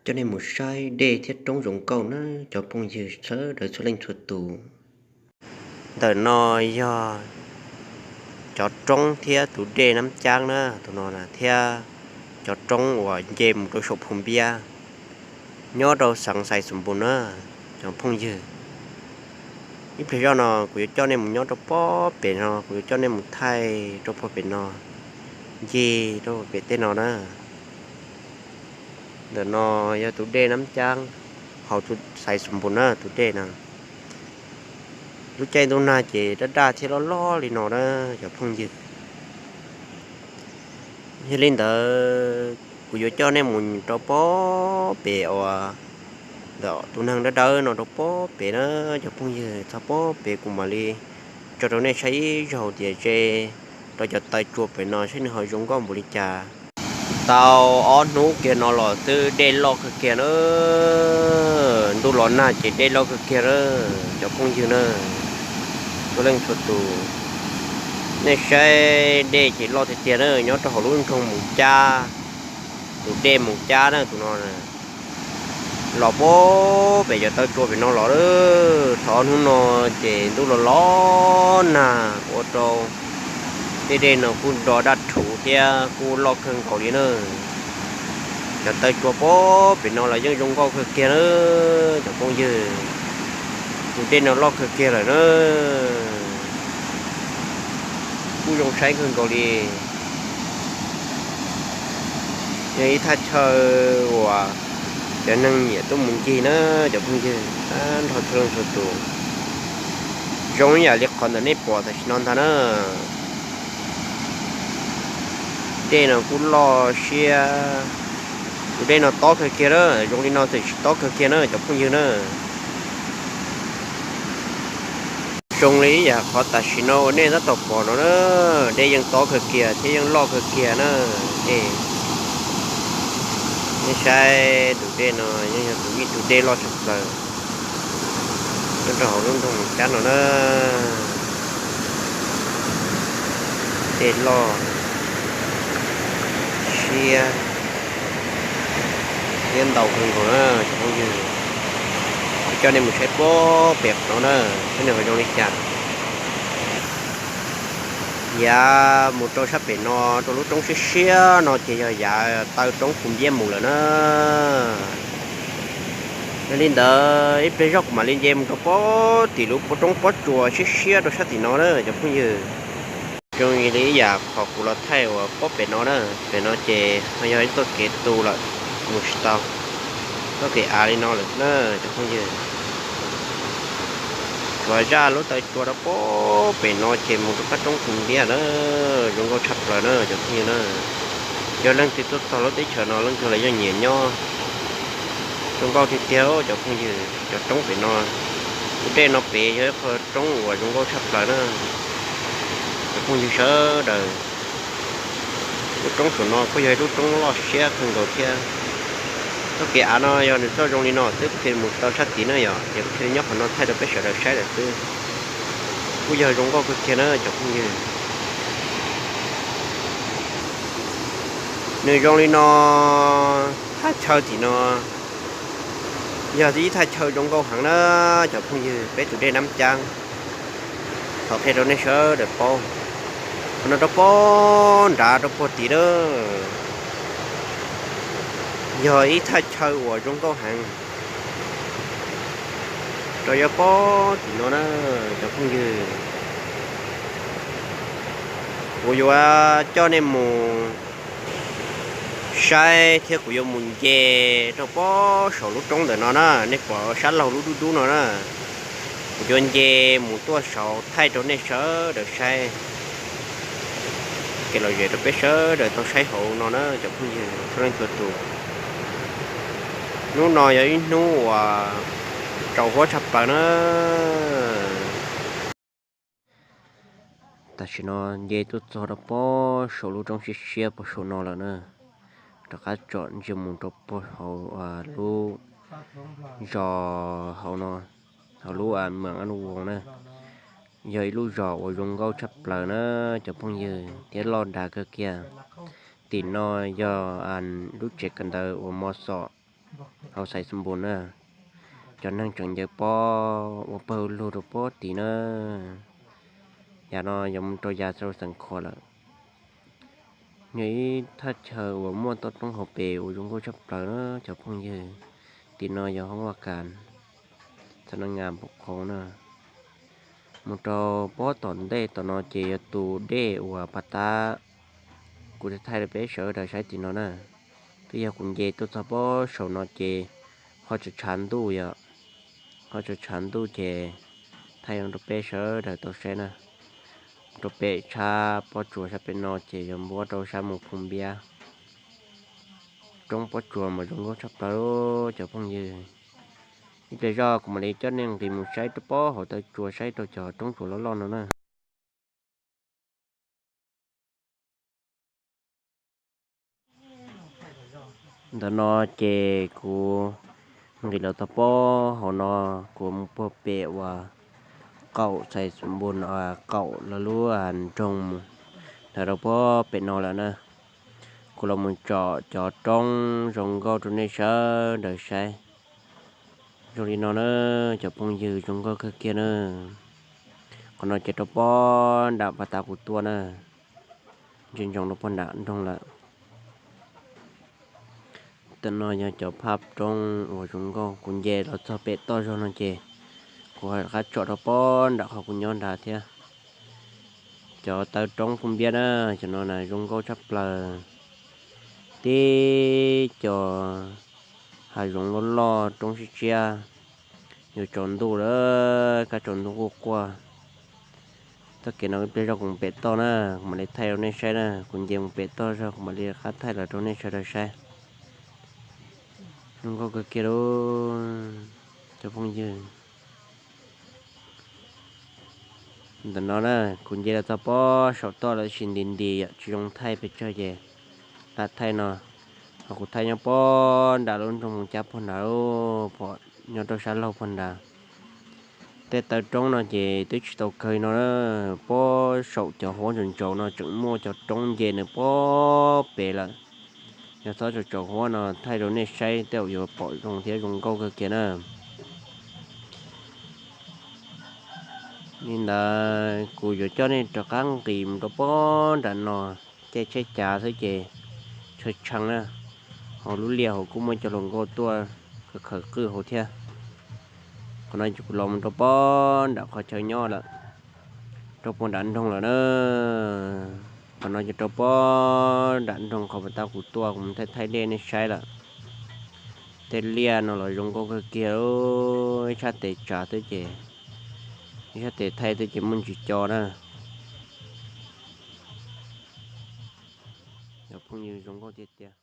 coj nej mus saib dej thiab roob zoo nkauj na cov phooj ywg sawv daws txhua leej txhua tus. Ntawm no yog cov roob thiab tus dej Nab Caab na, tus no thiab cov roob uas nce mus rau saum Phu Npiab, nyob rau xeev Xais Xus Npus na cov phooj ywg. Ib pliag zoj no kuv yuav coj nej mus nyob rau pob pem no, kuv yuav coj nej mus thaij rau pob pem no, ncig rau pem tej no na. Ntawm no yog tus dej Nab Caab, hauv tus Xais Xus Npus na tus dej no. Lub caij ntuj nag ces daj daj thiab loj loj li no na cov phooj ywg. Yog li ntawd kuv yuav coj nej mus rau pob pem uas ntawm tus neeg dawb dawb no rau pob pem na cov phooj ywg, txog pob pem kuv mam li tso rau nej saib ib zaug tias ze rau cov taw tsua pem no saib nws ho zoo nkauj npaum li cas. Tau ob hnub kiag no los twb dej loj kawg kiag na. Ntuj los nag ces dej loj kawg kiag na cov phooj ywg na, txhua leej txhua tus. Nej saib dej ces loj tiag tiag na, nyob rau hauv lub nroog Moos Cab, tus dej Moos Cab na tus no. Los pob pem cov taw tsua pem no los, thaum ob hnub no ces ntuj los los nag ua rau tej dej no kuj nro daj rhuv thiab kuj loj kawg nkaus li na. Cov taw tsua pob pem no los yeej zoo nkauj kawg kiag na cov phooj ywg. Tus dej no loj kawg kiag lawm na, kuj zoo saib kawg nkaus li. Yog ib thaj chaw uas cov neeg nyiam tuaj mus ncig na cov phooj ywg, nrog txhua leej txhua tus. Zoo ib yam li qhov ntawm nej pom tam sim no ntag na. Dej no kuj loj siab, tus dej no tob kawg kiag na, zoo li no txawm tsis tob kawg kiag na cov phooj ywg na. Zoo li ib yam qhov tam sim no uas nej tab tom pom no na, dej yeej tob kawg kiag thiab yeej loj kawg kiag na. Es nej saib tus dej no yeej yog tus ib tug dej loj tshaj plaws nyob rau hauv lub nroog Cab no na. Dej loj siab thiab ntau kawg nkaus na cov phooj ywg. Kuv coj nej mus saib pob pem no na, saib nws ho zoo li cas. Yav mus rau sab pem no rau lub roob siab siab no ces yog yav taw roob Phu Npiab mus lawm na. Yog li ntawd ib pliag zoj kuv mam li nce mus rau pob tim lub roob pob tsuas siab siab rau sab tim no na cov phooj ywg. Zoo li ib yam qhov kuv los thaij uas pob pem no na, pem no ces ho yog ib txoj kev tu lawm, mus tsis tau txoj kev av li no lawm na cov phooj ywg. Tsuas zaj lub taw tsua rau pob pem no ces mus rau qab roob Phu Npiab na, zoo nkauj tshaj plaws na cov phooj ywg na. Yog leej twg tuaj txog lub teb chaws no leej twg los yeej nyiam nyob. Zoo nkauj tiag tiag cov phooj ywg, cov roob pem no, lub dej no pem yog ib qho roob uas zoo nkauj tshaj plaws na cov phooj ywg sawv daws. Lub roob saum no kuj yog ib lub roob loj siab kawg nkaus thiab. Txoj kev av no yog nws txoj zoo li no xwb kuv thiaj li mus tau sab tid na yom, ces kuv thiaj li nyob qhov no thaij rau peb sawv daws saib lawm xwb. Kuj yog zoo nkauj kawg kiag na cov phooj ywg. Nws zoo li no, thaj chaw tim no yog ib thaj chaw zoo nkauj heev na cov phooj ywg, peb tus dej Nab Caab. Thov qhia rau nej sawv daws paub, qhov no rau pob nrad rau puag tim na, yog ib thaj chaw uas zoo nkauj heev rau yav pob tim no na cov phooj ywg. Kuv yuav coj nej mus saib thiab kuv yuav mus nce rau pob saum lub roob ntawm no na, nej pom sab laug lub dub dub no na. Kuv yuav nce mus tuaj saud thaij rau nej sawv daws saib, kev lom zem rau peb sawv daws tau saib hauv no na cov phooj ywg txhua leej txhua tus. Hnub no yog ib hnub uas tsaus huab tshaj plaws na. Tam sim no nce tuaj txog rau pob saum lub roob siab siab pob saum no lawm na. Rov qab tsom ntsia mus rau pob hauv lub zos hauv no, hauv lub Mws Ab Nus Voos na. Yog ib lub zos uas zoo nkauj tshaj plaws na cov phooj ywg, thiab loj dav kawg kiag. Tim no yog lub tsev kawm ntawv uas Mos Xom hauv Xais Xus Npus na. Cov neeg tseem ncaws pob ua pawg lug rau pob tid na. Yav no yuav mus rau yav rau Xeev Khuam lawm. Yog ib thaj chaw uas muaj toj roob hauv pes uas zoo nkauj tshaj plaws na cov phooj ywg. Tim no yog hoob Vaj Kas, xab na ngas pum qhov na. Mus rau pob tom ntej tom no ces yog tus dej uas pas tab kuv thaij rau peb sawv daws saib tim no na. Twb yog kuv nce tuaj txog pob saum no ces ho tshav tshav ntuj yom, ho tshav tshav ntuj ces thaij rau peb sawv daws tau saib na. Rau pem tshab pob tsuas sab pem no ces yog npuab rau sab mus Phoo Npiab. Roob pob tsuas mas zoo nkauj tshaj plaws cov phooj ywg. Ib pliag zoj kuv mam li coj nej nqis mus saib rau pob hauv taw tsua saib rau cov roob tsuas loj loj no na. Ntawm no ces kuv nqis los txog pob hauv no, kuv mus puag pem uas qaum Xais Xus Npus no, qaum lawv lub nroog mus, ntawm rau pob pem no lawm na. Kuv los mus tsom cov roob zoo nkauj rau nej sawv daws saib. Zoo li no na, cov phooj ywg, zoo nkauj kawg kiag na. Qhov no ces rau pob nram pas tab kuv tuaj na, ntsia ntsoov rau pob nram nroog lawm. Tam no yog cov phaj roob uas zoo nkauj, kuv nce los txog pem toj zog no ces kuv ho rov qab tsom rau pob nram qhov kuv nyob nrad thiab. Cov taw roob Phoo Npiab na, cov no na zoo nkauj tshaj plaws. Tib co hav zoov loj loj, roob siab tsiab, yuav tsaus ntuj lawm, kab tsaus ntuj quaj quaj. Txoj kev no ib pliag zoj kuv mus pem toj na, kuv mam li thaij rau nej saib na, kuv nce mus pem toj zog kuv mam li qab thaij los rau nej sawv daws saib. Zoo nkauj kawg kiag lauj cov phooj ywg. Ntawm no na, kuv nce los txog pob saum toj lawm, tab sis nti nti yom, tsis zoo thaij pes tsawg ces lam thaij no. Ho kuv thaij nyob pob nram lub nroog Moos Cab puag nrad, pom nyob rau sab laug puag nrad. Tej taw roob no ces twb tsis tau kawg no na, pob saum cov huab ntsaum ntsaum no tseem muaj cov roob nce nws pob pem lawm. Yog txhob tsaus tsaus huab no thaij rau nej saib tej zaum yuav pom zoo thiab zoo nkauj kawg kiag na. Li ntawd kuv yuav coj nej rov qab nqis mus rau pob nram no, caij tsheb cav xwb ces tshee tshee na. Hauv lub liaj hauv kuj muaj cov hluas nkauj tuaj khawv khawv qwj hauv thiab. Qhov no ces kuv los mus rau pob nram qhov chaw nyob lawm, rau puag nram nroog lawm na. Qhov no ces rau pob nram nroog qhov pas tab kuv tuaj kuv mus thaij thaij dej nej saib lawm. Tej liaj no los zoo nkauj kawg kiag, ib sab tes tsav xwb ces, ib sab tes thaij xwb ces muaj ntsis co na. Cov phooj ywg, zoo nkauj tiag tiag.